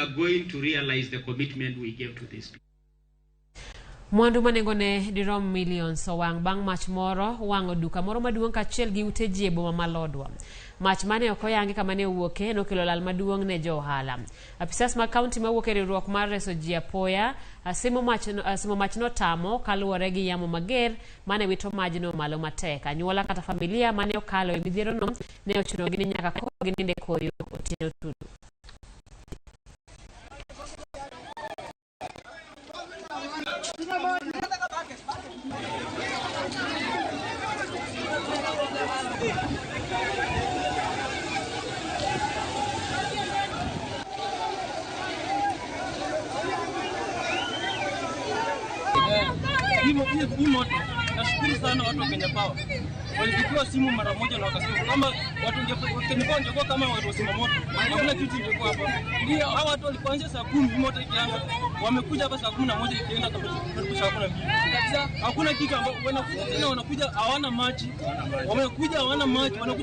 are going to realize the commitment we gave to these people. Mwandu ma nengone dirom millions owang' bang' mach moro wang'o duka moro maduong' kaachiel gi ute ji e boma ma Lodwar. Mach mane ok oyangi kama ne owuoke nokelo lal maduong' ne jo ohala. Apisas mag kaunti mawuok e riwruok mar reso ji apoya simo mach, simo mach notamo kaluwore gi yamo mager mane wito majno malo matek. Anyuola kata familia mane okalo e midhierono ne ochunogi ni nyaka koro gininde koyo otieno tulu. Hii moto, nashukuru sana watu wa Kenya Power walichukua simu mara moja na wakasema kama watu Kenya Power ingekuwa kama watu wa moto, hakuna kitu ingekuwa hapa. Ndio hawa watu walikuanzia saa 10 moto ikianza, wamekuja hapa saa 11 ikienda karibu saa 12 kabisa, hakuna kitu ambao wanakuja tena, wanakuja hawana maji, wamekuja hawana maji, wanakuja.